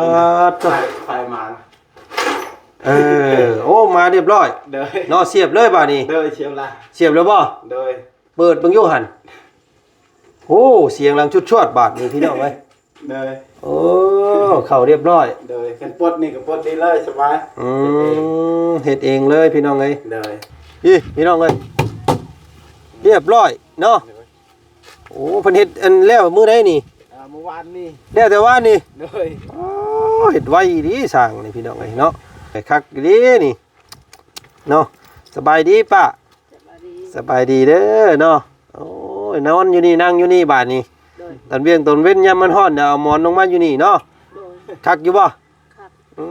ປາດໂທ້ ໄຟ ໄຟມາລະ ເອີ ໂອ້ ມາຮຽບຮ້ອຍ ໂດຍ ເນາະ ສຽບເລີຍບາດນີ້ ໂດຍ ສຽບລະ ສຽບແລ້ວບໍ່? ໂດຍ ເປີດເບິ່ງຢູ່ຫັ້ນ ໂອ້ ສຽງດັງຊວດໆບາດນີ້ພີ່ນ້ອງເອີຍ ໂດຍ ໂອ້ ເຂົ້າຮຽບຮ້ອຍ ໂດຍ ຄັນປົດນີ້ກໍປົດນີ້ເລີຍ ສະບາຍ ອືມ ເຮັດເອງເລີຍພີ່ນ້ອງເອີຍ ໂດຍ ນີ້ພີ່ນ້ອງເອີຍ ຮຽບຮ້ອຍເນາະ ໂດຍ ໂອ້ ເພິ່ນເຮັດອັນແລ້ວມື້ໃດນີ້? ອ່າ ມື້ວານນີ້ ແລ້ວແຕ່ວານນີ້ ໂດຍ ໂອ້ ເຮັດໄວອີ່ຫຼີຊ່າງນີ້ພີ່ນ້ອງເອີຍເນາະ ຄັກອີ່ຫຼີນີ້ເນາະ ສະບາຍດີປ້າ ສະບາຍດີ ສະບາຍດີເດີເນາະ ໂອ້ຍ ນອນຢູ່ນີ້ ນັ່ງຢູ່ນີ້ບາດນີ້ ໂດຍ ຕອນວຽງຕອນເວັນຍາມມັນຮ້ອນ ດຽວເອົາໝອນລົງມາຢູ່ນີ້ເນາະ ໂດຍ ຄັກຢູ່ບໍ່? ຄັກ ອື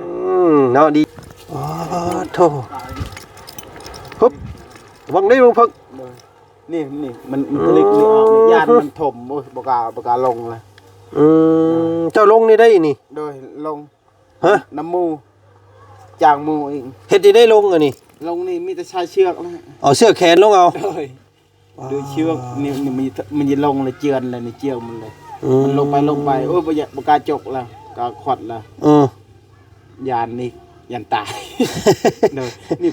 ມ ເນາະ ດີ ອໍ ໂທ້ ຮຶບ ເບິ່ງນີ້ ເບິ່ງເພິ່ງ ໂດຍ ນີ້ ນີ້ ມັນ ມັນ ອືມ ທະລິກນີ້ອອກນີ້ ຢ້ານມັນຖົມ ໂອ້ຍ ບໍ່ກ້າ ບໍ່ກ້າລົງລະ ອືມ ເຈົ້າລົງນີ້ໄດ້ນີ້ ໂດຍ ລົງ ຮະ ນຳໝູ່ ຈ້າງໝູ່ອີກ ເຮັດຈັ່ງໃດລົງອັນນີ້ ລົງນີ້ມີແຕ່ໃຊ້ເຊືອກນະ ເອົາເຊືອກແຂນລົງເອົາ ໂດຍ ໂດຍເຊືອກນີ້ ນີ້ມັນ ມັນຈະລົງແລ້ວເຈື່ອນແລ້ວນີ້ ເຈື່ອນມັນເລີຍ ອືມ ມັນລົງໄປ ລົງໄປ ໂອ້ຍ ບໍ່ຢາກ ບໍ່ກ້າຈົກແລ້ວ ກ້າຄວັດແລ້ວ ເອີ ຢ້ານນີ້ ຢ້ານຕາຍ ໂດຍ ນີ້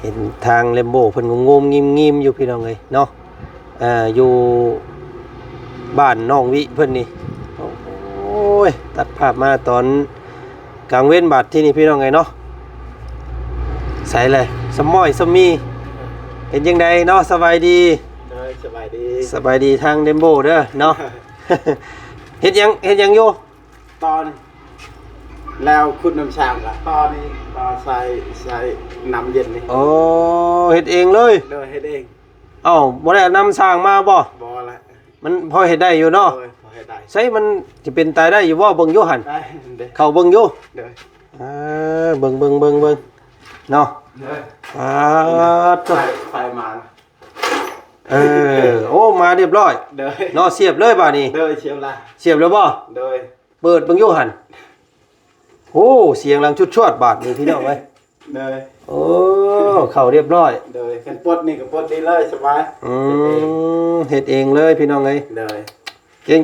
ເຫັນທາງແລມໂບເພິ່ນກໍງຸມງິມໆຢູ່ພີ່ນ້ອງເອີຍເນາະ ເອີ ຢູ່ບ້ານນ້ອງວິເພິ່ນນີ້ ໂອ້ຍ ຕັດພາບມາຕອນກາງເວັນບາດທີນີ້ພີ່ນ້ອງເອີຍເນາະ ໃສແລະ ສະໝ້ອຍສະໝີ ເປັນຈັ່ງໃດເນາະ ສະບາຍດີ ໂດຍ ສະບາຍດີ ສະບາຍດີທາງແລມໂບເດີເນາະ ເຮັດຫຍັງ ເຮັດຫຍັງຢູ່? ຕອນແລ້ວຂຸດນ້ຳສ້າງລະ ຕອນນີ້ກໍໃສ່ ໃສ່ນ້ຳເຢັນນີ້ ໂອ້ ເຮັດເອງເລີຍ ໂດຍ ເຮັດເອງ ເອົ້າ ບໍ່ໄດ້ເອົານ້ຳສ້າງມາບໍ່? ບໍ່ລະ ມັນພໍເຮັດໄດ້ຢູ່ເນາະ ໂດຍ ພໍເຮັດໄດ້ ໃສ ມັນຊິເປັນຕາຍໄດ້ຢູ່ບໍ່? ເບິ່ງຢູ່ຫັ້ນ ໄດ້ເດ້ ເຂົ້າເບິ່ງຢູ່ ໂດຍ ເອີ ເບິ່ງ ເບິ່ງ ເບິ່ງ ເບິ່ງເນາະ ໂດຍ ປາດໂທ້ ໄຟ ໄຟມາລະ ເອີ ໂອ້ ມາຮຽບຮ້ອຍ ໂດຍ ເນາະ ສຽບເລີຍບາດນີ້ ໂດຍ ສຽບລະ ສຽບແລ້ວບໍ່? ໂດຍ ເປີດເບິ່ງຢູ່ຫັ້ນ ໂອ້ ສຽງດັງຊວດໆບາດນີ້ພີ່ນ້ອງເອີຍ ໂດຍ ໂອ້ ເຂົ້າຮຽບຮ້ອຍ ໂດຍ ຄັນປົດນີ້ກໍປົດນີ້ເລີຍ ສະບາຍ ອືມ ເຮັດເອງເລີຍພີ່ນ້ອງເອີຍ ໂດຍ ເກັ່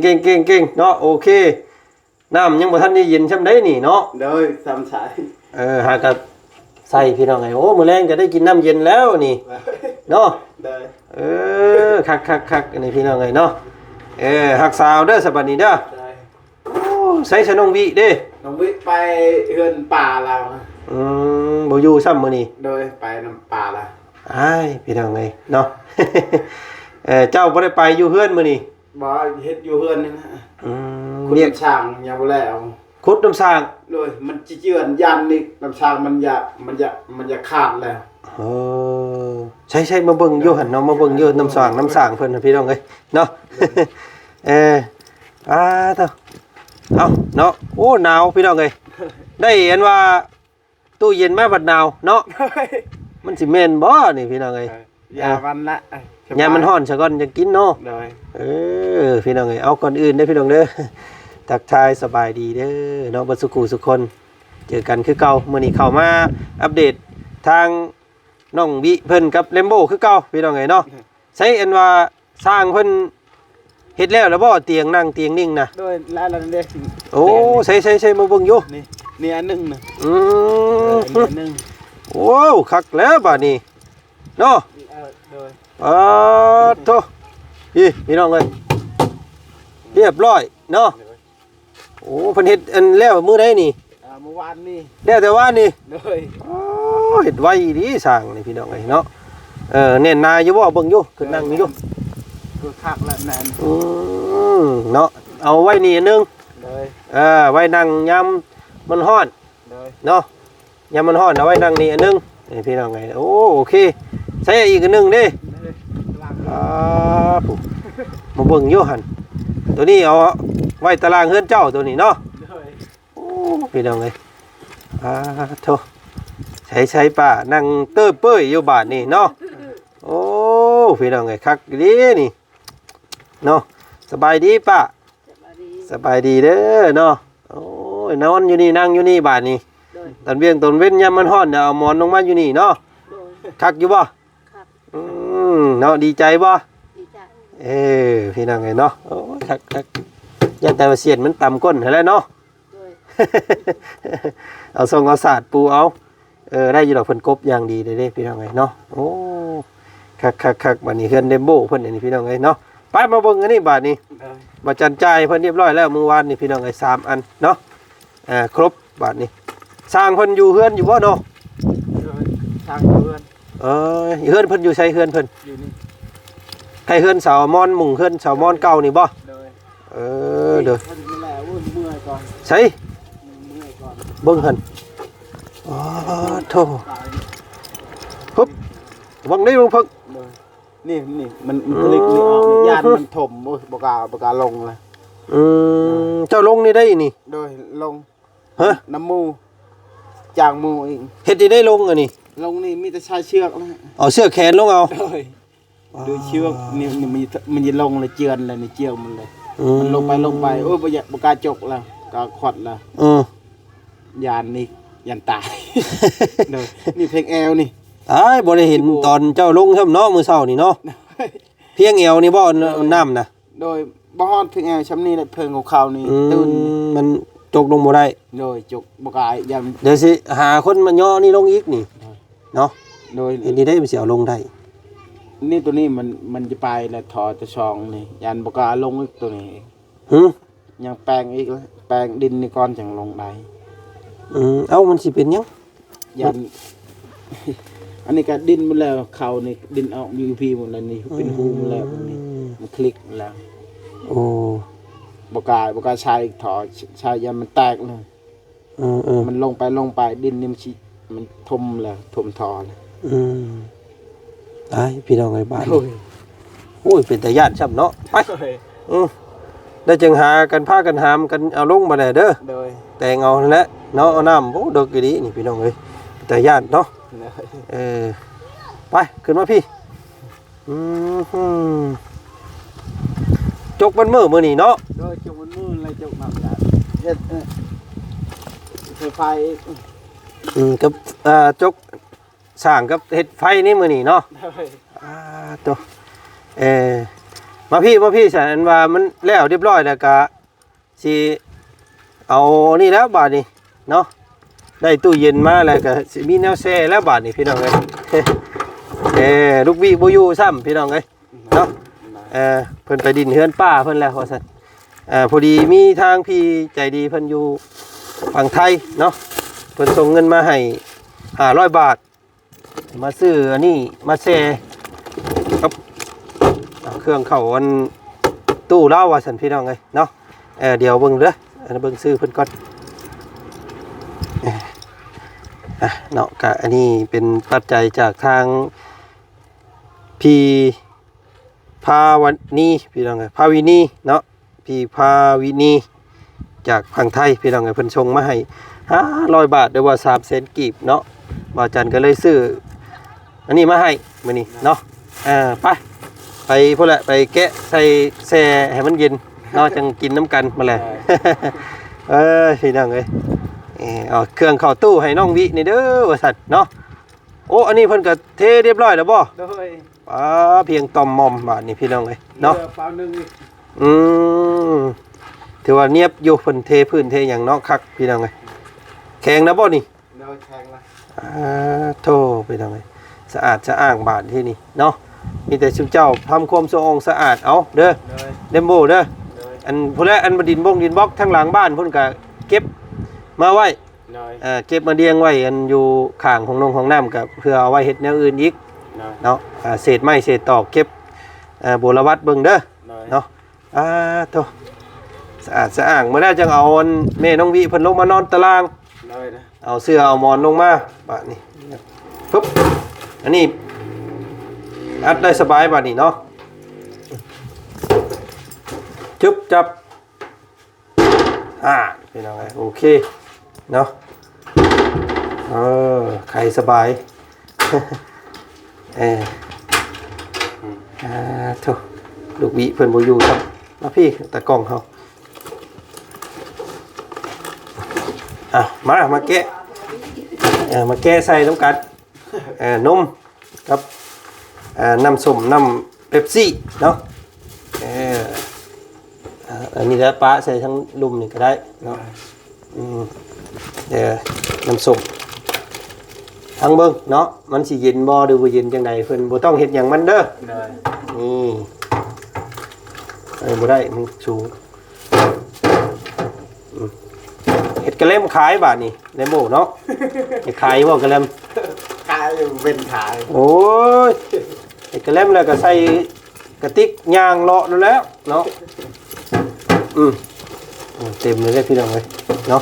ງໆໆໆເນາະ ໂອເຄ ນ້ຳຍັງບໍ່ທັນໄດ້ເຢັນຊ່ຳໃດນີ້ເນາະ ໂດຍ ຊ່ຳໃສ ເອີ ຫາກະໃສ່ພີ່ນ້ອງເອີຍ ໂອ້ ມື້ແລງກໍໄດ້ກິນນ້ຳເຢັນແລ້ວນີ້ ເນາະ ໂດຍ ເອີ ຄັກໆໆ ອັນນີ້ພີ່ນ້ອງເອີຍເນາະ ເອີ ຮັກສາເອົາເດີ ສະບາດນີ້ເດີ ໂດຍ ໂອ້ ໃສຊະນ້ອງວິເດ້? ນ້ອງວິໄປເຮືອນປ້າລາວ ອືມ ບໍ່ຢູ່ຊ້ຳມື້ນີ້ ໂດຍ ໄປນຳປ້າລາວ ອ້າຍ ພີ່ນ້ອງເອີຍເນາະ ເອີ ເຈົ້າບໍ່ໄດ້ໄປຢູ່ເຮືອນມື້ນີ້? ບໍ່ ເຮັດຢູ່ເຮືອນນີ້ນະ ອືມ ຂຸດນ້ຳສ້າງຍັງບໍ່ແລ້ວ ຂຸດນ້ຳສ້າງ ໂດຍ ມັນຊິເຈື່ອນຢ້ານນີ້ ນ້ຳສ້າງມັນຢາກ ມັນຢາກ ມັນຢາກຂາດແລ້ວ ເອີ ໃຊ່ໆ ມາເບິ່ງຢູ່ຫັ້ນເນາະ ມາເບິ່ງຢູ່ນ້ຳສ້າງ ນ້ຳສ້າງເພິ່ນພີ່ນ້ອງເອີຍເນາະ ເອີ ອາ ເອົາເນາະ ໂອ້ ໜາວພີ່ນ້ອງເອີຍ ໄດ້ອັນວ່າ ຕູ້ເຢັນມາພັດໜາວເນາະ ໂດຍ ມັນຊິແມ່ນບໍ່ນີ້ພີ່ນ້ອງເອີຍ ເອີ ຢ່າມັນລະ ເອີ ສະບາຍ ຍາມມັນຮ້ອນຊະກ່ອນຈັ່ງກິນເນາະ ໂດຍ ເອີ ພີ່ນ້ອງເອີຍ ເອົາ ກ່ອນອື່ນເດີພີ່ນ້ອງເດີ ທັກທາຍສະບາຍດີເດີເນາະ ເບິດສຸຂູສຸຄົນ ເຈີກັນຄືເກົ່າ ມື້ນີ້ເຂົ້າມາອັບເດດທາງນ້ອງວິເພິ່ນກັບແລມໂບຄືເກົ່າ ພີ່ນ້ອງເອີຍເນາະ ໃຊ້ອັນວ່າຊ່າງເພິ່ນເຮັດແລ້ວລະບໍ່ ຕຽງນັ່ງຕຽງນິ່ງນະ? ໂດຍ ແລ້ວແລ້ວເດ້ ໂອ້ ໃຊ້ໆໆ ມາເບິ່ງຢູ່ ນີ້ ນີ້ອັນໜຶ່ງນະ ອືມ ເອີ ນີ້ອັນໜຶ່ງ ໂອ້ ຄັກແລ້ວບາດນີ້ເນາະ ເອີ ໂດຍ ປາດໂທ້ ນີ້ພີ່ນ້ອງເອີຍ ຮຽບຮ້ອຍເນາະ ໂດຍ ໂອ້ ເພິ່ນເຮັດອັນແລ້ວມື້ໃດນີ້? ອ່າ ມື້ວານນີ້ ແລ້ວແຕ່ວານນີ້ ໂດຍ ໂອ້ ເຮັດໄວອີ່ຫຼີຊ່າງນີ້ພີ່ນ້ອງເອີຍເນາະ ເອີ ແໜ້ນໜາຢູ່ບໍ່? ເບິ່ງຢູ່ ຄືນັ່ງຢູ່ ຄືຄັກແລ້ວແໜ້ນ ອືມ ເນາະ ເອົາໄວ້ນີ້ອັນໜຶ່ງ ໂດຍ ເອີ ໄວ້ນັ່ງຍາມມັນຮ້ອນ ໂດຍ ເນາະ ຍາມມັນຮ້ອນເອົາໄວ້ນັ່ງນີ້ອັນໜຶ່ງ ນີ້ພີ່ນ້ອງເອີຍ ໂອ້ ໂອເຄ ໃຊ້ອີກອັນໜຶ່ງເດ້ ອ່າ ຜູ້ ມາເບິ່ງຢູ່ຫັ້ນ ໂຕນີ້ເອົາໄວ້ຕາລ່າງເຮືອນເຈົ້າ ໂຕນີ້ເນາະ ໂດຍ ໂອ້ ພີ່ນ້ອງເອີຍ ອ່າ ໂທ້ ໃຊ້ໆ ປ້ານັ່ງເຕີເປີ້ຍຢູ່ບາດນີ້ເນາະ ໂອ້ ພີ່ນ້ອງເອີຍ ຄັກອີ່ຫຼີນີ້ເນາະ ສະບາຍດີປ້າ ສະບາຍດີ ສະບາຍດີເດີເນາະ ໂອ້ ໂອ້ຍ ນອນຢູ່ນີ້ ນັ່ງຢູ່ນີ້ບາດນີ້. ໂດຍ ຕອນວຽງຕອນເວັນຍາມມັນຮ້ອນ ດຽວເອົາໝອນລົງມາຢູ່ນີ້ເນາະ. ໂດຍ ຄັກຢູ່ບໍ່? ຄັກ. ອືມ ເນາະ ດີໃຈບໍ່? ດີໃຈ. ເອີ ພີ່ນ້ອງເອີຍເນາະ ໂອ້ຍ ຄັກໆ ຢ້ານແຕ່ວ່າສຽນມັນຕຳກົ້ນຫັ້ນແຫຼະເນາະ. ໂດຍ ເອົາຊົງເອົາສາດປູເອົາ. ເອີ ໄດ້ຢູ່ດອກ ເພິ່ນກົບຢ່າງດີເດ້ ພີ່ນ້ອງເອີຍເນາະ. ໂອ້ ຄັກໆໆ ບາດນີ້ເຮືອນເຣນໂບເພິ່ນ ອັນນີ້ ພີ່ນ້ອງເອີຍເນາະ. ໄປ ມາເບິ່ງອັນນີ້ບາດນີ້. ໂດຍ ບ່າວຈັນຈ່າຍໃຫ້ເພິ່ນຮຽບຮ້ອຍແລ້ວມື້ວານນີ້ ພີ່ນ້ອງເອີຍ ສາມອັນເນາະ. ອ່າ ຄົບບາດນີ້. ຊ່າງເພິ່ນຢູ່ເຮືອນຢູ່ບໍ່ເນາະ? ໂດຍ ຊ່າງຢູ່ເຮືອນ. ເອີ ເຮືອນເພິ່ນຢູ່ໃສ? ເຮືອນເພິ່ນຢູ່ນີ້ ໃກ້ເຮືອນສາວມອນ ມຸງເຮືອນສາວມອນເກົ່ານີ້ບໍ່? ໂດຍ. ເອີ ໂດຍ ເພິ່ນນີ້ແຫຼະ. ໂອ້ຍ ເມື່ອຍກ່ອນ. ໃສ? ເມື່ອຍກ່ອນ. ເບິ່ງຫັ້ນ. ອໍ ໂທ້ ຮຶບ ເບິ່ງນີ້ ເບິ່ງເພິ່ນ. ໂດຍ ນີ້ ນີ້ ມັນ ມັນ ອືມ ຄລິກນີ້ອອກນີ້ ຢ້ານມັນຖົມ. ໂອ້ຍ ບໍ່ກ້າ ບໍ່ກ້າລົງລະ. ອືມ ເຈົ້າລົງນີ້ໄດ້ນີ້? ໂດຍ ລົງ. ຮະ? ນຳໝູ່ ຈ້າງໝູ່ອີກ. ເຮັດຈັ່ງໃດລົງອັນນີ້? ລົງນີ້ມີແຕ່ສາຍເຊືອກນະ. ເອົາເຊືອກແຂນລົງເອົາ? ໂດຍ. ອໍ ໂດຍເຊືອກນີ້ ນີ້ມັນ ມັນຈະລົງແລ້ວເຈື່ອນແລ້ວນີ້ ເຈື່ອນມັນເລີຍ. ອືມ ມັນລົງໄປ ລົງໄປ. ໂອ້ຍ ບໍ່ຢາກ ບໍ່ກ້າຈົກແລ້ວ ກ້າຂວັດແລ້ວ. ເອີ ຢ້ານນີ້ ຢ້ານຕາຍ. ໂດຍ ນີ້ແພງແອວນີ້. ຕາຍ ບໍ່ໄດ້ເຫັນຕອນເຈົ້າລົງຊ້ຳເນາະ ມື້ເຊົ້ານີ້ເນາະ. ພຽງແອວນີ້ບໍ່? ໂດຍ ນ້ຳນະ. ໂດຍ ບໍ່ຮອດພຽງແອວຊ່ຳນີ້ແຫຼະ ເພິ່ງຂອງເຂົານີ້ ອືມ ຕື່ນ ມັນຈົກລົງບໍ່ໄດ້. ໂດຍ ຈົກບໍ່ກາຍ ຢ້ານ ດຽວຊິຫາຄົນມາຍໍນີ້ລົງອີກນີ້ ໂດຍ ເນາະ. ໂດຍ ເຮັດນີ້ໄດ້ ມັນຊິເອົາລົງໄດ້. ນີ້ ໂຕນີ້ມັນ ມັນຈະໄປແລ້ວ ທໍ່ຈະຊ່ອງນີ້ ຢ້ານບໍ່ກ້າລົງອີກໂຕນີ້. ຫື? ຍັງແປງອີກ ແປງດິນນີ້ກ່ອນຈັ່ງລົງໄດ້. ອືມ ເອົ້າ ມັນຊິເປັນຫຍັງ? ຢ້ານ ອັນນີ້ກະດິນໝົດແລ້ວ ເຂົານີ້ດິນອອກຢູ່ພີໝົດແລ້ວນີ້ ເປັນຮູໝົດແລ້ວ. ອືມ ນີ້ມັນຄລິກໝົດແລ້ວ. ໂອ້ ບໍ່ກ້າ ບໍ່ກ້າໃສ່ທໍ່ ໃສ່ຢ້ານມັນແຕກເລີຍ. ເອີໆ ມັນລົງໄປ ລົງໄປ ດິນນີ້ມັນຊິ ມັນຖົມແລ້ວ ຖົມທໍ່ແລ້ວ. ອືມ ຕາຍ ພີ່ນ້ອງເອີຍ ບາດນີ້. ໂອ້ຍ ໂອ້ຍ ເປັນຕາຢ້ານຊ້ຳເນາະ. ໄປ ໂດຍ ອືມ ແລ້ວຈຶ່ງຫາກັນ ພາກັນຫາມກັນເອົາລົງບາດນີ້ເດີ. ໂດຍ ແຕ່ງເອົາຫັ້ນແຫຼະເນາະ. ເອົານ້ຳ ໂອ້ ເດິກອີ່ຫຼີນີ້ ພີ່ນ້ອງເອີຍ ເປັນຕາຢ້ານເນາະ. ໂດຍ ເອີ ໄປ ຂຶ້ນມາພີ້. ອືມ ຈົກເບິດມື້ມື້ນີ້ເນາະ. ໂດຍ ຈົກເບິດມື້ແລ້ວ ຈົກນ້ຳກະເຮັດ ເອີ ເຮັດໄຟອີກ. ອືມ ກັບ ເອີ ຈົກສ້າງກັບເຮັດໄຟນີ້ມື້ນີ້ເນາະ. ໂດຍ ອ່າ ໂຕ ເອີ ມາພີ້ ມາພີ້ ຊັ້ນ ອັນວ່າມັນແລ້ວຮຽບຮ້ອຍແລ້ວກະ ຊິເອົານີ້ແລ້ວບາດນີ້ເນາະ. ໄດ້ຕູ້ເຢັນມາແລ້ວກະຊິມີແນວແຊ່ແລ້ວບາດນີ້ ພີ່ນ້ອງເອີຍ. ເອີ ລູກວິບໍ່ຢູ່ຊ້ຳ ພີ່ນ້ອງເອີຍເນາະ. ເອີ ເພິ່ນໄປດິນເຮືອນປ້າເພິ່ນແລ້ວວ່າຊັ້ນ. ເອີ ພໍດີມີທາງພີ່ໃຈດີເພິ່ນຢູ່ຝັ່ງໄທເນາະ ເພິ່ນສົ່ງເງິນມາໃຫ້ຫ້າຮ້ອຍບາດ ມາຊື້ອັນນີ້ມາແຊ່ກັບເຄື່ອງເຂົ້າອັນຕູ້ລາວວ່າຊັ້ນ ພີ່ນ້ອງເອີຍເນາະ. ເອີ ດຽວເບິ່ງເດີ ອັນເບິ່ງຊື່ເພິ່ນກ່ອນ. ເອີ ອ່ະ ເນາະ ກະອັນນີ້ເປັນປັດໄຈຈາກທາງພີ່ພາວັນນີ ພີ່ນ້ອງເອີຍ ພາວິນີເນາະ. ພີ່ພາວິນີຈາກຝັ່ງໄທ ພີ່ນ້ອງເອີຍ ເພິ່ນສົ່ງມາໃຫ້ຫ້າຮ້ອຍບາດ ຫຼືວ່າສາມແສນກີບເນາະ. ບ່າວຈັນກໍເລີຍຊື້ອັນນີ້ມາໃຫ້ມື້ນີ້ເນາະ. ເອີ ໄປ ໄປພຸ້ນແຫຼະ ໄປແກະໃສ່ແຊ່ໃຫ້ມັນເຢັນເນາະ ຈັ່ງກິນນຳກັນມາແຫຼະ. ເອີຍ ພີ່ນ້ອງເອີຍ ເອີ ເອົາເຄື່ອງເຂົ້າຕູ້ໃຫ້ນ້ອງວິນີ້ເດີວ່າຊັ້ນເນາະ. ໂອ້ ອັນນີ້ເພິ່ນກໍເທຮຽບຮ້ອຍແລ້ວບໍ່? ໂດຍ ອ່າ ພຽງຕ່ອມໝ່ອມບາດນີ້ ພີ່ນ້ອງເອີຍເນາະ. ເຫຼືອປາວໜຶ່ງອີກ. ອືມ ຖືວ່ານຽບຢູ່ ເພິ່ນເທພື້ນເທຫຍັງເນາະ ຄັກ ພີ່ນ້ອງເອີຍ. ແຂງແລ້ວບໍ່ນີ້? ໂດຍ ແຂງແລ້ວ. ອ່າ ໂທ້ ພີ່ນ້ອງເອີຍ ສະອາດສະອ້າງບາດທີ່ນີ້ເນາະ. ມີແຕ່ຊຸມເຈົ້າທຳຄວາມສະອອງສະອາດເອົາເດີ ໂດຍ ເຣນໂບເດີ. ໂດຍ ອັນພຸ້ນແຫຼະ ອັນດິນບົງດິນບລັອກທາງຫຼັງບ້ານພຸ້ນກະເກັບມາໄວ້. ໂດຍ ເອີ ເກັບມາລຽງໄວ້ ອັນຢູ່ຂ້າງຫ້ອງນົງຫ້ອງນ້ຳ ກໍເພື່ອເອົາໄວ້ເຮັດແນວອື່ນອີກ ໂດຍ ເນາະ. ອ່າ ເສດໄມ້ເສດຕອກເກັບ ເອີ ບົວລະວັດເບິ່ງເດີ ໂດຍ ເນາະ. ອ່າ ໂທ້ ສະອາດສະອ້າງ. ມື້ໜ້າຈັ່ງເອົາອັນແມ່ນ້ອງວິເພິ່ນລົງມານອນຕາລ່າງ ໂດຍ ເອົາເສື່ອເອົາໝອນລົງມາບາດນີ້ ປຶບ ອັນນີ້ອັດໄດ້ສະບາຍບາດນີ້ເນາະ. ຈຶບຈັບ ອ່າ ພີ່ນ້ອງເອີຍ ໂອເຄເນາະ. ເອີ ໄຂສະບາຍ ເອີ ອ່າ ໂທ້ ລູກວິເພິ່ນບໍ່ຢູ່ຊ້ຳ. ມາພີ້ ຕາກ້ອງເຮົາ. ອ່ະ ມາ ມາແກະ ເອີ ມາແກະໃສ່ນຳກັນ ເອີ ນົມກັບ ເອີ ນ້ຳສົ້ມ ນ້ຳເປັບຊີເນາະ ເອີ ອ່າ ອັນນີ້ລະປະໃສ່ທາງລຸ່ມນີ້ກໍໄດ້ເນາະ ອືມ ເອີ ນ້ຳສົ້ມ ທັງເບິ່ງເນາະ ມັນຊິເຢັນບໍ່ ຫຼືບໍ່ເຢັນຈັ່ງໃດ ເພິ່ນບໍ່ຕ້ອງເຮັດຫຍັງມັນເດີ ນີ້ ເອີ ບໍ່ໄດ້ ມັນສູງ ອືມ ເຮັດກະແລັມຂາຍບາດນີ້ ແລມໂບເນາະ ເຮັດຂາຍບໍ່ກະແລັມ ຂາຍຢູ່ ເປັນຂາຍ ໂອ້ຍ ເຮັດກະແລັມແລ້ວກໍໃສ່ກະຕິກຍ່າງເລາະນັ້ນແຫຼະເນາະ ອືມ ເຕັມເລີຍເດ້ພີ່ນ້ອງເອີຍເນາະ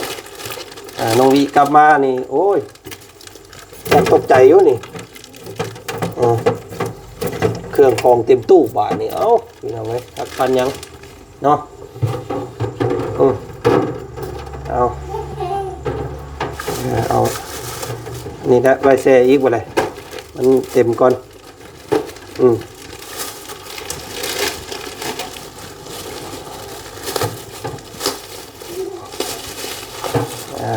ອ່າ ນ້ອງວິກັບມານີ້ ໂອ້ຍ ຕົກໃຈຢູ່ນີ້ ເອີ ເຄື່ອງຂອງເຕັມຕູ້ບາດນີ້ ເອົ້າ ພີ່ນ້ອງເອີຍ ຈັກປານຫຍັງເນາະ ອືມ ເອົາ ເອົາ ນີ້ແຫຼະ ໄວ້ແຊ່ອີກບໍ່ໄດ້ ມັນເຕັມກ່ອນ ອືມ ອ່າ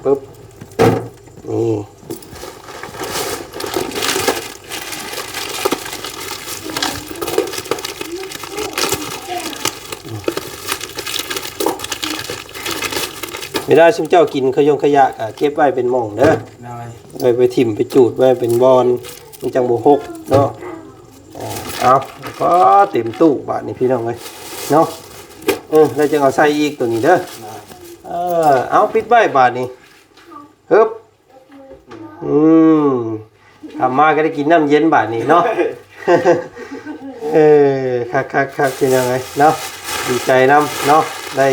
ປຶບ ນີ້ ເວລາຊຸມເຈົ້າກິນຂະຍົງຂະຫຍະກະເກັບໄວ້ເປັນໝ່ອງເດີ ໂດຍ ໄວ້ໄປຖິ້ມໄປຈູດໄວ້ເປັນບ່ອນ ມັນຈັ່ງບໍ່ຫົກເນາະ ເອົາ ພໍເຕັມຕູ້ບາດນີ້ພີ່ນ້ອງເອີຍເນາະ ເອີ ແລ້ວຈຶ່ງເອົາໃສ່ອີກໂຕນີ້ເດີ ເອີ ເອົາ ປິດໄວ້ບາດນີ້ ຮຶບ ອືມ ທຳມາກໍໄດ້ກິນນ້ຳເຢັນບາດນີ້ເນາະ ເອີ ຄັກໆໆ ພີ່ນ້ອງເອີຍເນາະ ດີໃຈນຳເນາະ ໄດ້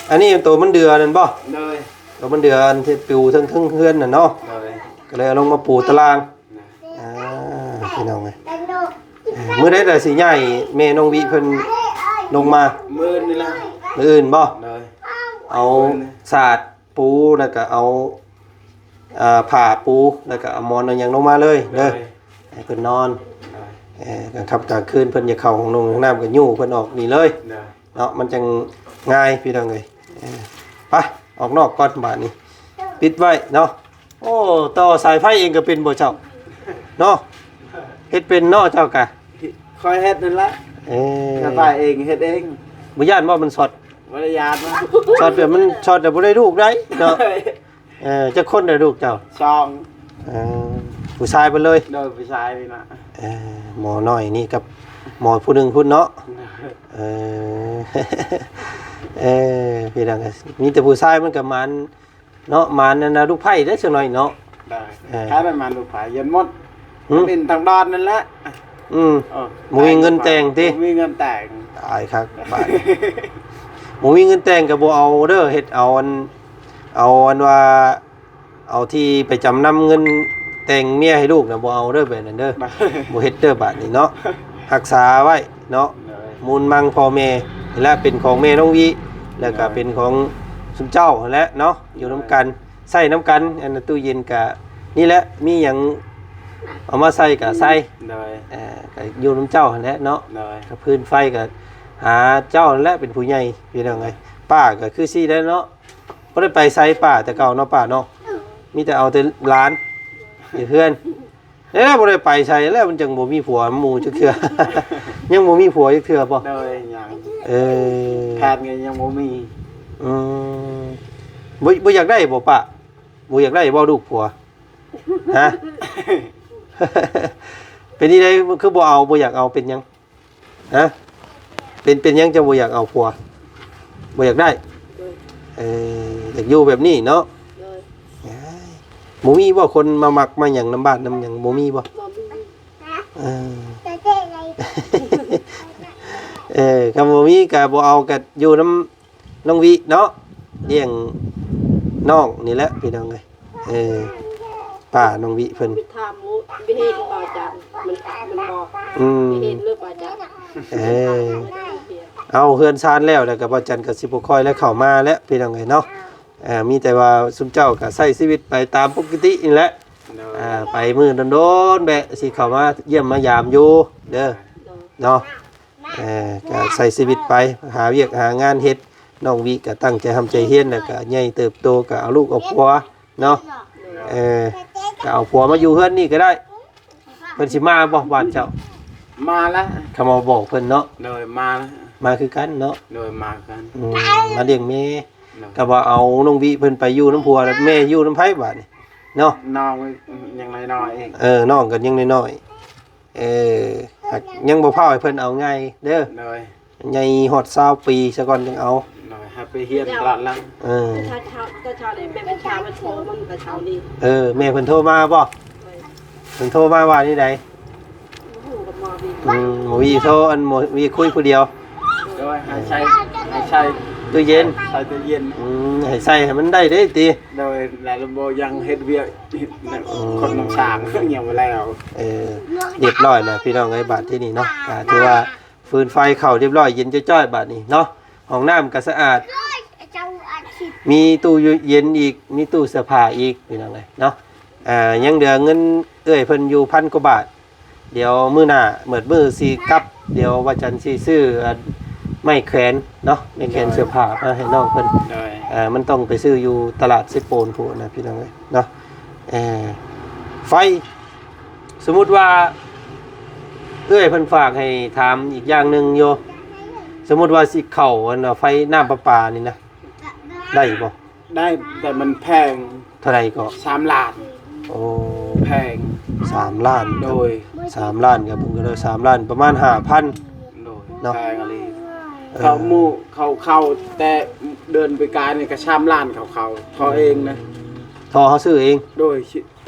ອັນນີ້ໂຕມັນເດືອນັ້ນບໍ່ ໂດຍ ໂຕມັນເດືອອັນທີ່ປູເທິງເທິງເຮືອນນັ້ນເນາະ ໂດຍ ກໍເລີຍເອົາລົງມາປູຕາລາງ ອ່າ ພີ່ນ້ອງເອີຍ ເອີ ມື້ໃດລະຊິຍ້າຍແມ່ນ້ອງວິເພິ່ນລົງມາ ມື້ອື່ນນີ້ລະ ມື້ອື່ນບໍ່ ໂດຍ ເອົາ ມື້ອື່ນ ສາດ ປູ ແລ້ວກໍເອົາ ເອີ ຜ້າປູ ແລ້ວກໍເອົາໝອນເອົາຫຍັງລົງມາເລີຍເດີ ໂດຍ ໃຫ້ເພິ່ນນອນ ໂດຍ ເອີ ກາງຄ່ຳກາງຄືນເພິ່ນຢາກເຂົ້າຫ້ອງນ້ຳຫ້ອງນ້ຳກໍຍູ້ເພິ່ນອອກນີ້ເລີຍ ໂດຍ ເນາະ ມັນຈັ່ງງ່າຍພີ່ນ້ອງເອີຍ ເອີ ໄປ ອອກນອກກ່ອນບາດນີ້ ປິດໄວ້ເນາະ ໂອ້ ຕໍ່ສາຍໄຟເອງກໍເປັນບໍ່ເຈົ້າ ເນາະ ເຮັດເປັນເນາະເຈົ້າກະ ຂ້ອຍເຮັດນັ້ນລະ ເອີ ສາຍໄຟເອງເຮັດເອງ ບໍ່ຢ້ານບໍ່ ມັນຊັອດ ບໍ່ໄດ້ຢ້ານ ຊັອດແບບມັນຊັອດແຕ່ບໍ່ໄດ້ລູກໄດ້ເນາະ ເອີ ຈັກຄົນໄດ້ລູກເຈົ້າ ສອງ ເອີ ຜູ້ຊາຍເບິດເລີຍ ໂດຍ ຜູ້ຊາຍນີ້ນະ ເອີ ໝໍນ້ອຍນີ້ກັບໝໍຜູ້ໜຶ່ງພຸ້ນເນາະ ເອີ ເອີ ພີ່ນ້ອງ ມີແຕ່ຜູ້ຊາຍມັນກໍໝານ ເນາະ ມານນັ້ນນະ ລູກໄຜ່ໄດ້ຈັກໜ້ອຍເນາະ ໄດ້ ເອີ ຖ້າໄດ້ມາລູກໄຜ່ຢ້ານໝົດ ຫຶ ຫຼິ້ນທາງດອນນັ້ນແຫຼະ ອືມ ເອີ ບໍ່ມີເງິນແຕ່ງຕິ ບໍ່ມີເງິນແຕ່ງ ຕາຍຄັກບາດນີ້ ບໍ່ມີເງິນແຕ່ງກໍບໍ່ເອົາເດີ ເຮັດເອົາອັນ ເອົາອັນວ່າ ເອົາທີ່ໄປຈຳນຳເງິນແຕ່ງເມຍໃຫ້ລູກນະ ບໍ່ເອົາເດີ ແບບນັ້ນເດີ ບໍ່ເຮັດເດີບາດນີ້ເນາະ ຮັກສາໄວ້ເນາະ ໂດຍ ມູນມັງພໍ່ແມ່ ນີ້ແຫຼະເປັນຂອງແມ່ນ້ອງວິ ແລ້ວກໍ ໂດຍ ເປັນຂອງຊຸມເຈົ້າຫັ້ນແຫຼະເນາະ ຢູ່ນຳກັນ ໂດຍ ໃຊ້ນຳກັນ ອັນຕູ້ເຢັນກະນີ້ແຫຼະ ມີຫຍັງເອົາມາໃສ່ກະໃສ່ ໂດຍ ເອີ ກະຢູ່ນຳເຈົ້າຫັ້ນແຫຼະເນາະ ໂດຍ ກະຟືນໄຟກະຫາເຈົ້າຫັ້ນແຫຼະເປັນຜູ້ໃຫຍ່ ພີ່ນ້ອງເອີຍ ປ້າກະຄືຊີ້ແຫຼະເນາະ ບໍ່ໄດ້ໄປໃສປ້າແຕ່ເກົ່າເນາະ ປ້າເນາະ ມີແຕ່ເອົາແຕ່ຫຼານຢູ່ເຮືອນ ແລ້ວບໍ່ໄດ້ໄປໃສແລ້ວ ມັນຈັ່ງບໍ່ມີຜົວໝູ່ຈັກເທື່ອ ຍັງບໍ່ມີຜົວຈັກເທື່ອບໍ່ ໂດຍ ຍັງ ເອີ ແພດກໍຍັງບໍ່ມີ ອືມ ບໍ່ ບໍ່ຢາກໄດ້ບໍ່ປ້າ ບໍ່ຢາກໄດ້ບໍ່ລູກຜົວ ຮະ ເປັນຈັ່ງໃດຄືບໍ່ເອົາ ບໍ່ຢາກເອົາ ເປັນຫຍັງ ຮະ ເປັນ ເປັນຫຍັງເຈົ້າບໍ່ຢາກເອົາຜົວ ບໍ່ຢາກໄດ້ ໂດຍ ເອີ ຢາກຢູ່ແບບນີ້ເນາະ ໂດຍ ບໍ່ມີບໍ່ຄົນມາມັກມາຫຍັງນຳບ້ານນຳຫຍັງ ບໍ່ມີບໍ່ ບໍ່ມີ ເອີ ເອີ ຄັນບໍ່ມີກໍບໍ່ເອົາ ກໍຢູ່ນຳ ນ້ອງວິເນາະ ລ້ຽງນ້ອງນີ້ແຫຼະພີ່ນ້ອງເອີຍ ເອີ ປ້ານ້ອງວິເພິ່ນ ໄປຖາມໝູ່ ໄປເຫັນບໍ່ອາຈານ ມັນ ມັນບອກ ອືມ ໄປເຫັນເລີຍບໍ່ອາຈານ ເອີ ເອົາເຮືອນຊານແລ້ວ ແລ້ວກໍບໍ່ຈັນກໍຊິບໍ່ຄ່ອຍໄດ້ເຂົ້າມາແລ້ວພີ່ນ້ອງເອີຍເນາະ ເອີ ມີແຕ່ວ່າຊຸມເຈົ້າກໍໃຊ້ຊີວິດໄປຕາມປົກກະຕິນີ້ແຫຼະ ໂດຍ ເອີ ໄປມື້ດົນໆແບະ ຊິເຂົ້າມາຢ້ຽມມາຢາມຢູ່ເດີ ໂດຍ ເນາະ ເອີ ກໍໃຊ້ຊີວິດໄປ ຫາວຽກຫາງານເຮັດ ນ້ອງວິກໍຕັ້ງໃຈຮ່ຳໃຈຮຽນ ແລ້ວກໍໃຫຍ່ເຕີບໂຕ ກໍເອົາລູກເອົາຜົວເນາະ. ເອີ ກໍເອົາຜົວມາຢູ່ເຮືອນນີ້ກໍໄດ້. ເພິ່ນຊິມາບໍ່ບ້ານເຈົ້າ? ມາລະ ຄຳວ່າບອກເພິ່ນເນາະ. ໂດຍ ມາລະ ມາຄືກັນເນາະ. ໂດຍ ມາຄືກັນ. ອືມ ມາລ້ຽງແມ່. ໂດຍ ກໍວ່າເອົານ້ອງວິເພິ່ນໄປຢູ່ນຳຜົວ ແລ້ວແມ່ຢູ່ນຳໃຜບາດນີ້ເນາະ? ນ້ອງຍັງນ້ອຍໆອີກ. ເອີ ນ້ອງກໍຍັງນ້ອຍໆ. ເອີ ຫາກຍັງບໍ່ພ້າວໃຫ້ເພິ່ນເອົາງ່າຍເດີ. ໂດຍ ໃຫຍ່ຮອດຊາວປີຊະກ່ອນຈຶ່ງເອົາ. ໂດຍ ໃຫ້ໄປຮຽນຕະຫຼາດຫຼັງ. ເອີ ແຕ່ເຊົ້າ ແຕ່ເຊົ້ານີ້ແມ່ເພິ່ນພາມາໂທ ມັນແຕ່ເຊົ້ານີ້. ເອີ ແມ່ເພິ່ນໂທມາບໍ່? ໂດຍ ເພິ່ນໂທມາວ່າແນວໃດ? ບໍ່ຮູ້ກັບໝໍວີ. ອືມ ໝໍວີໂທ ອັນໝໍວີຄຸຍຜູ້ດຽວ. ໂດຍ ໃຫ້ໃສ່ ໃຫ້ໃສ່ຕູ້ເຢັນ. ໃສ່ຕູ້ເຢັນ. ອືມ ໃຫ້ໃສ່ໃຫ້ມັນໄດ້ເດ້ຕິ. ໂດຍ ແລ້ວບໍ່ຍັງເຮັດວຽກ ອືມ ຄົນນຳສ້າງຍັງບໍ່ແລ້ວ. ເອີ ຮຽບຮ້ອຍແລ້ວພີ່ນ້ອງເອີຍ ບາດທີນີ້ເນາະ. ກໍຖືວ່າຟືນໄຟເຂົ້າຮຽບຮ້ອຍ ເຢັນຈ້ອຍໆ ບາດນີ້ເນາະ. ຫ້ອງນ້ຳກໍສະອາດ ມີຕູ້ເຢັນອີກ ມີຕູ້ເສື້ອຜ້າອີກ ພີ່ນ້ອງເອີຍເນາະ. ອ່າ ຍັງເຫຼືອເງິນເອື້ອຍເພິ່ນຢູ່ພັນກວ່າບາດ. ດຽວມື້ໜ້າເໝິດມື້ຊິກັບ ດຽວວ່າຈັນຊິຊື້ອັນໄມ້ແຂວນເນາະ ໄມ້ແຂວນເສື້ອຜ້າມາໃຫ້ນ້ອງເພິ່ນ. ໂດຍ ເອີ ມັນຕ້ອງໄປຊື້ຢູ່ຕະຫຼາດເຊໂປນພຸ້ນນະ ພີ່ນ້ອງເອີຍເນາະ. ເອີ ໄຟ ສົມມຸດວ່າເອື້ອຍເພິ່ນຝາກໃຫ້ຖາມອີກຢ່າງໜຶ່ງຢູ່ ສົມມຸດວ່າຊິເຂົ້າອັນວ່າໄຟນ້ຳປະປານີ້ນະ ໄດ້ຢູ່ບໍ່? ໄດ້ ແຕ່ມັນແພງ. ເທົ່າໃດກໍ? ສາມລ້ານ. ໂອ້ ແພງ ສາມລ້ານ. ໂດຍ ສາມລ້ານ ກໍເບິ່ງກໍໄດ້ສາມລ້ານ ປະມານຫ້າພັນ. ໂດຍ ເນາະ ແພງອີ່ຫຼີ. ເອີ ເຂົ້າໝູ່ ເຂົ້າ ເຂົ້າແຕ່ເດືອນປີກາຍນີ້ກໍສາມລ້ານ ເຂົ້າ ເຂົ້າທໍ່ເອງນະ. ທໍ່ເຮົາຊື້ເອງ? ໂດຍ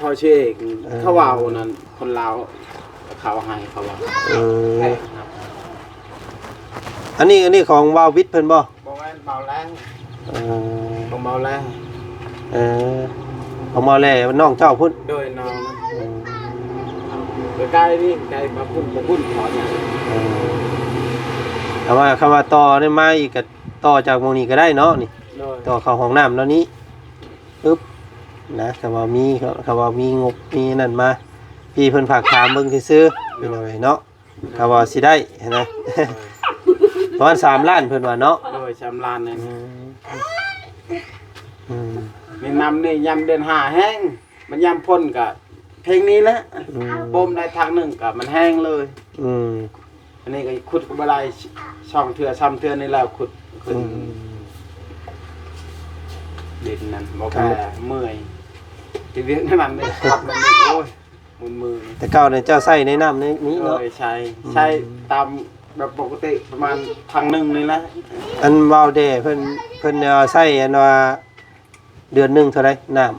ທໍ່ຊື້ເອງ. ເອີ ເຂົາເວົ້ານັ້ນ ຄົນລາວເຂົາໃຫ້ ເຂົາວ່າ. ເອີ ແພງ. ອັນນີ້ ອັນນີ້ຂອງບ່າວວິດເພິ່ນບໍ່? ບໍ່ແມ່ນ ບ່າວແລ້ວ. ເອີ ຂອງບ່າວແລ້ວ. ເອີ ຂອງບ່າວແລ້ວ ນ້ອງເຈົ້າພຸ້ນ? ໂດຍ ນ້ອງ. ເອີ ໃກ້ໆນີ້ ໃກ້ມາພຸ້ນ ມາພຸ້ນເຂົາເນຍ. ເອີ ຄຳວ່າ ຄຳວ່າຕໍ່ນີ້ມາອີກ ກໍຕໍ່ຈາກໝ່ອງນີ້ກໍໄດ້ເນາະນີ້. ໂດຍ ຕໍ່ເຂົ້າຫ້ອງນ້ຳແນວນີ້ ປຶບ ນະ ຄຳວ່າມີ ຄຳວ່າມີງົບ ມີນັ້ນມາ ພີ່ເພິ່ນຝາກຖາມເບິ່ງຊື່ໆ ເປັນຈັ່ງໃດເນາະ. ຖ້າວ່າຊິໄດ້ຫັ້ນນະ ປະມານສາມລ້ານເພິ່ນວ່າເນາະ. ໂດຍ ສາມລ້ານນັ້ນ. ອືມ ອືມ ນີ້ນ້ຳນີ້ຍາມເດືອນຫ້າແຫ້ງ ມັນຍາມຝົນກະເພງນີ້ແຫຼະ. ອືມ ບົ່ມໄດ້ທາງໜຶ່ງກະມັນແຫ້ງເລີຍ. ອືມ ອັນນີ້ກໍຂຸດກໍບໍ່ໄດ້ ສອງເທື່ອສາມເທື່ອນີ້ແລ້ວ ຂຸດຂຶ້ນ. ອືມ ດິນນັ້ນບໍ່ແກ່ ເມື່ອຍ ເຮັດວຽກນັ້ນເດ້. ໂອ້ຍ ໝື່ນໆ ແຕ່ເກົ່ານີ້ເຈົ້າໃຊ້ໃນນ້ຳໃນນີ້ເນາະ? ໂດຍ ໃຊ້ ອືມ ໃຊ້ຕາມແບບປົກກະຕິປະມານຖັງໜຶ່ງນີ້ແຫຼະ. ອັນບ່າວແດ່ເພິ່ນ ເພິ່ນເອົາໃຊ້ອັນວ່າເດືອນໜຶ່ງເທົ່າໃດນ້ຳ?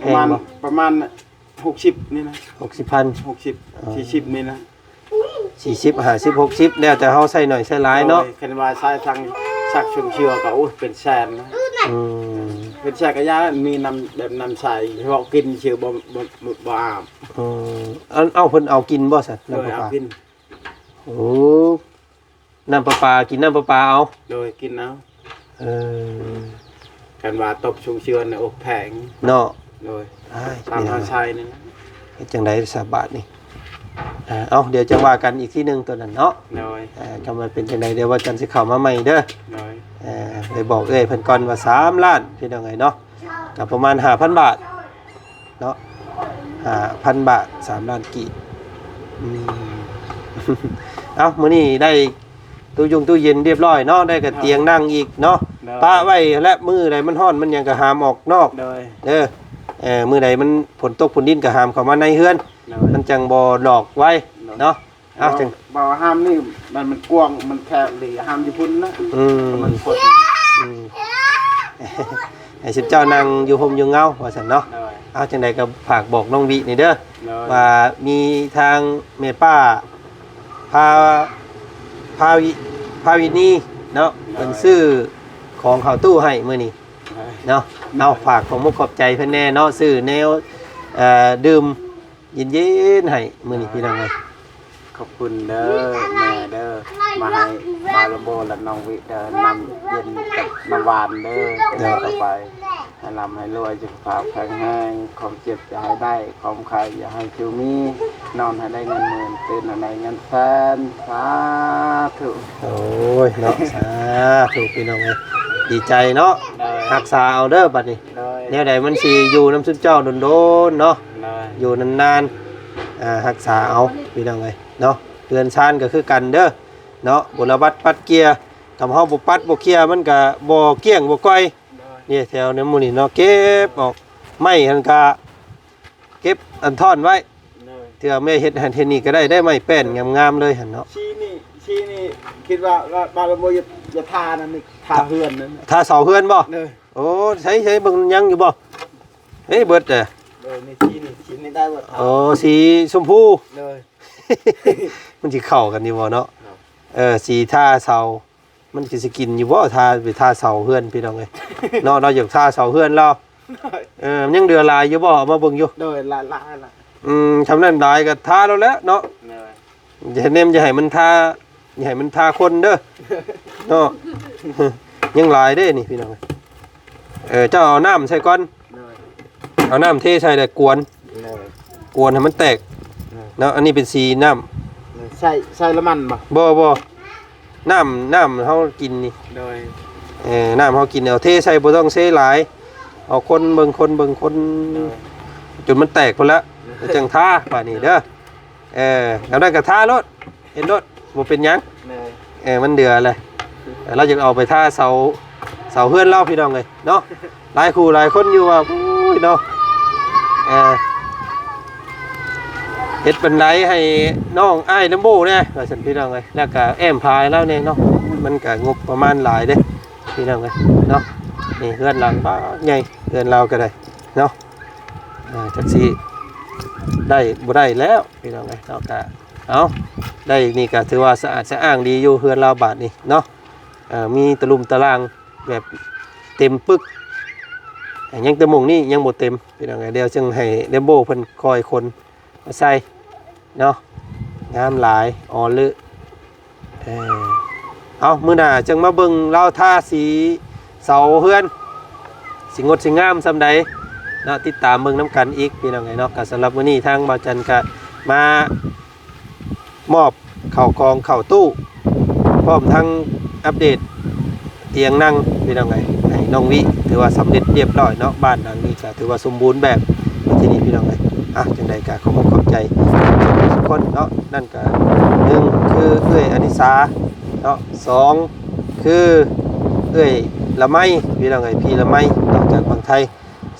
ປະມານ ແພງບໍ່? ປະມານຫົກສິບນີ້ນະ. ຫົກສິບພັນ? ຫົກສິບ ອໍ ສີ່ສິບນີ້ນະ. ສີ່ສິບ ຫ້າສິບ ຫົກສິບ ແລ້ວແຕ່ເຮົາໃຊ້ໜ້ອຍໃຊ້ຫຼາຍເນາະ. ໂດຍ ຄັນວ່າໃຊ້ທາງຊັກຊົງເຊືອກໍ ໂອ້ຍ ເປັນແສນນະ. ອືມ ເປັນແສນກໍຢ່າ ມີນ້ຳແບບນ້ຳໃສ ເພາະກິນຊື່ບໍ່ ບໍ່ ບໍ່ອາບ. ອືມ ອັນ ເອົາ ເພິ່ນເອົາກິນບໍ່ຊັ້ນ? ໂດຍ ນ້ຳປະປາ ເອົາກິນ. ໂອ້ ນ້ຳປະປາ ກິນນ້ຳປະປາເອົາ? ໂດຍ ກິນເອົາ. ເອີ ຄັນວ່າຕົບຊຸງເຊືອນ ໂອ້ ແພງເນາະ. ໂດຍ ອ້າຍ ຕາມເຮົາໃຊ້ນີ້ນະ. ເຮັດຈັ່ງໃດສະບາດນີ້? ເອົາ ດຽວຈັ່ງວ່າກັນອີກທີໜຶ່ງໂຕນັ້ນເນາະ. ໂດຍ ເອີ ຄັນວ່າເປັນຈັ່ງໃດ ດຽວວັນຈັນຊິເຂົ້າມາໃໝ່ເດີ. ໂດຍ ເອີ ໄປບອກເອື້ອຍເພິ່ນກ່ອນວ່າສາມລ້ານ ພີ່ນ້ອງເອີຍເນາະ. ກໍປະມານຫ້າພັນບາດເນາະ ຫ້າພັນບາດ ສາມລ້ານກີບ. ອືມ ເອົ້າ ມື້ນີ້ໄດ້ຕູ້ຍົງຕູ້ເຢັນຮຽບຮ້ອຍເນາະ ໄດ້ກະຕຽງນັ່ງອີກເນາະ. ໂດຍ ປະໄວ້ແຫຼະ ມື້ໃດມັນຮ້ອນມັນຫຍັງກະຫາມອອກນອກ. ໂດຍ ເອີ ເອີ ມື້ໃດມັນຝົນຕົກຝົນດິນກະຫາມເຂົ້າມາໃນເຮືອນ. ໂດຍ ມັນຈັ່ງບໍ່ຫຼອກໄວເນາະ. ອ້າວ ຈັ່ງ ເວົ້າຫ້າມນີ້ ມັນ ມັນກວ້າງ ມັນແຄບດີ ຫ້າມຢູ່ພຸ້ນນະ. ອືມ ມັນຄົນ ອືມ ໃຫ້ຊຸມເຈົ້ານັ່ງຢູ່ຮົ່ມຢູ່ເງົາວ່າຊັ້ນເນາະ. ໂດຍ ເອົາ ຈັ່ງໃດກໍຝາກບອກນ້ອງວິນີ້ເດີ. ໂດຍ ວ່າມີທາງແມ່ປ້າ ພາ ພາວິ ພາວິນີເນາະ. ໂດຍ ເພິ່ນຊື້ຂອງເຂົ້າຕູ້ໃຫ້ມື້ນີ້ ໂດຍ ເນາະ. ເອົາ ຝາກຂອບມຸກຂອບໃຈເພິ່ນແດ່ເນາະ ຊື້ແນວ ເອີ ດື່ມ ເຢັນໆ ໃຫ້ມື້ນີ້ ໂດຍ ພີ່ນ້ອງເອີຍ. ຂອບຄຸນເດີແມ່ເດີ ມາໃຫ້ບ່າວລຳໂບ ແລະ ນ້ອງວິເດີ ນ້ຳເຢັນກັບນ້ຳຫວານເດີ. ໂດຍ ຕໍ່ໄປໃຫ້ລ່ຳໃຫ້ລວຍ ສຸຂະພາບແຂງແຮງ ຄວາມເຈັບຢ່າໃຫ້ໄດ້ ຄວາມໄຂ້ຢ່າໃຫ້ຊູມີ ນອນໃຫ້ໄດ້ເງິນໝື່ນ ຕື່ນໃຫ້ໄດ້ເງິນແສນ ສາທຸ. ໂອ້ຍເນາະ ສາທຸ ພີ່ນ້ອງເອີຍ. ດີໃຈເນາະ ໂດຍ ຮັກສາເອົາເດີບັດນີ້ ໂດຍ ແນວໃດມັນຊິຢູ່ນຳຊຸມເຈົ້າດົນໆເນາະ ໂດຍ ຢູ່ນານໆ ອ່າ ຮັກສາເອົາພີ່ນ້ອງເອີຍເນາະ ເຮືອນຊານກໍຄືກັນເດີເນາະ ບົວລະບັດປັດເກຍ ຄັນເຮົາບໍ່ປັດບໍ່ເຄຍມັນກໍບໍ່ກ້ຽງບໍ່ກ່ອຍ ໂດຍ ນີ້ແຖວໃນໝູ່ນີ້ເນາະ ເກັບອອກ ໄມ້ຫັ້ນກະເກັບອັນທ່ອນໄວ້ ໂດຍ ເທື່ອແມ່ເຮັດຫັ້ນເຮັດນີ້ກໍໄດ້ ໄດ້ໄມ້ແປ້ນງາມໆເລີຍຫັ້ນເນາະ ສີນີ້ ສີນີ້ຄິດວ່າ ວ່າ ວ່າລະບໍ່ຢາກ ຢາກທານັ້ນນີ້ ທາເຮືອນນັ້ນ ທາເສົາເຮືອນບໍ່? ໂດຍ ໂອ້ ໃສ ໃສເບິ່ງຍັງຢູ່ບໍ່? ເອີ ເບິດແຫຼະ ໂດຍ ນີ້ສີນີ້ ສີນີ້ໄດ້ບໍ່? ໂອ້ ສີຊົມພູ ໂດຍ ມັນຊິເຂົ້າກັນຢູ່ບໍ່ເນາະ? ເອີ ສີທາເສົາ ມັນຄືຊິກິນຢູ່ບໍ່ ທາ ໄປທາເສົາເຮືອນພີ່ນ້ອງເອີຍເນາະ ລາວຢາກທາເສົາເຮືອນລາວ ເອີ ມັນຍັງເຫຼືອຫຼາຍຢູ່ບໍ່ ເອົາມາເບິ່ງຢູ່ ໂດຍ ຫຼາຍໆລະ ອືມ ຊ່ຳນັ້ນຫຼາຍກໍທາໂລດແຫຼະເນາະ ໂດຍ ຢ່າໃຫ້ແນມ ຢ່າໃຫ້ມັນທາ ຢ່າໃຫ້ມັນທາຄົນເດີເນາະ ຍັງຫຼາຍເດ້ນີ້ພີ່ນ້ອງເອີຍ ເອີ ເຈົ້າເອົານ້ຳໃສ່ກ່ອນ ໂດຍ ເອົານ້ຳເທໃສ່ແລ້ວກວນ ໂດຍ ກວນໃຫ້ມັນແຕກ ໂດຍ ເນາະ ອັນນີ້ເປັນສີນ້ຳ ໂດຍ ໃສ່ ໃສ່ລະມັນບໍ່? ບໍ່ ບໍ່ ນ້ຳ ນ້ຳເຮົາກິນນີ້ ໂດຍ ເອີ ນ້ຳເຮົາກິນ ເອົາເທໃສ່ ບໍ່ຕ້ອງເທຫຼາຍ ເອົາຄົນເບິ່ງ ຄົນເບິ່ງ ຄົນ ໂດຍ ຈົນມັນແຕກພຸ້ນລະ ໂດຍ ຈັ່ງທາບາດນີ້ເດີ ເອີ ແລ້ວນັ້ນກໍທາໂລດ ເຮັດໂລດ ບໍ່ເປັນຫຍັງ ໂດຍ ເອີ ມັນເດືອແຫຼະ ເອີ ລາວຢາກເອົາໄປທາເສົາ ເສົາເຮືອນລາວພີ່ນ້ອງເອີຍເນາະ ຫຼາຍຄູ່ຫຼາຍຄົນຢູ່ວ່າ ໂອ້ຍເນາະ ເອີ ເຮັດບັນໄດໃຫ້ນ້ອງອ້າຍລຳໂບແດ່ ວ່າຊັ້ນພີ່ນ້ອງເອີຍ ແລ້ວກະແອ້ມຜາໃຫ້ລາວແດ່ເນາະ ມັນກະງົບປະມານຫຼາຍເດ້ພີ່ນ້ອງເອີຍເນາະ ນີ້ເຮືອນຫຼັງບັກໃຫຍ່ ເຮືອນລາວກໍໄດ້ເນາະ ເອີ ຈັກຊິໄດ້ບໍ່ໄດ້ແລ້ວພີ່ນ້ອງເອີຍເນາະ ກະ ເອົາ ໄດ້ນີ້ກໍຖືວ່າສະອາດສະອ້າງດີຢູ່ເຮືອນລາວບາດນີ້ເນາະ ເອີ ມີຕະລຸ່ມຕະລ່າງແບບເຕັມປຶກ ຍັງແຕ່ໝ່ອງນີ້ຍັງບໍ່ເຕັມພີ່ນ້ອງເອີຍ ດຽວຈຶ່ງໃຫ້ແລມໂບເພິ່ນຄ່ອຍຂົນມາໃສ່ເນາະ ງາມຫຼາຍ ອໍເລີ ເອີ ເອົາ ມື້ໜ້າຈຶ່ງມາເບິ່ງລາວທາສີເສົາເຮືອນ ຊິງົດຊິງາມສ່ຳໃດເນາະ ຕິດຕາມເບິ່ງນຳກັນອີກພີ່ນ້ອງເອີຍເນາະ ກໍສຳລັບມື້ນີ້ທາງບ່າວຈັນກໍມາມອບເຂົ້າກອງເຂົ້າຕູ້ ພ້ອມທັງອັບເດດຕຽງນັ່ງພີ່ນ້ອງເອີຍ ໃຫ້ນ້ອງວິ ຖືວ່າສຳເລັດລຽບຮ້ອຍເນາະ ບ້ານຫຼັງນີ້ກໍຖືວ່າສົມບູນແບບ ທີ່ນີ້ພີ່ນ້ອງເອີຍ ອ່ະ ຈັ່ງໃດກໍຂອບອົກຂອບໃຈທຸກຄົນເນາະ ນັ້ນກໍໜຶ່ງຄືເອື້ອຍອະນິສາເນາະ ສອງຄືເອື້ອຍລະໄມ ພີ່ນ້ອງເອີຍ ພີ່ລະໄມເນາະ ຈາກຝັ່ງໄທ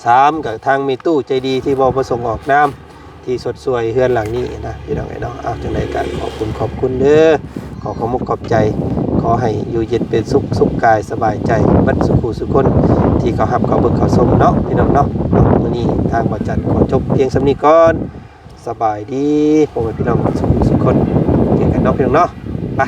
ສາມກໍທາງແມ່ຕູ້ໃຈດີທີ່ບໍ່ປະສົງອອກນາມ ທີ່ຊົດຊ່ວຍເຮືອນຫຼັງນີ້ນະ ພີ່ນ້ອງເອີຍເນາະ ເອົາ ຈັ່ງໃດກໍຂອບຄຸນຂອບຄຸນເດີ ຂໍຂອບອົກຂອບໃຈ ຂໍໃຫ້ຢູ່ເຢັນເປັນສຸກ ສຸກກາຍສະບາຍໃຈ ເບິດສູ່ຄູ່ສູ່ຄົນທີ່ເຂົ້າຮັບເຂົ້າເບິ່ງເຂົ້າຊົມເນາະ ພີ່ນ້ອງເນາະ ເອົາ ມື້ນີ້ທາງບ່າວຈັນຂໍຈົບພຽງສ່ຳນີ້ກ່ອນ ສະບາຍດີພໍ່ແມ່ພີ່ນ້ອງເບິດສູ່ຄູ່ສູ່ຄົນ ເຈີກັນເນາະ ພີ່ນ້ອງເນາະ ໄປ.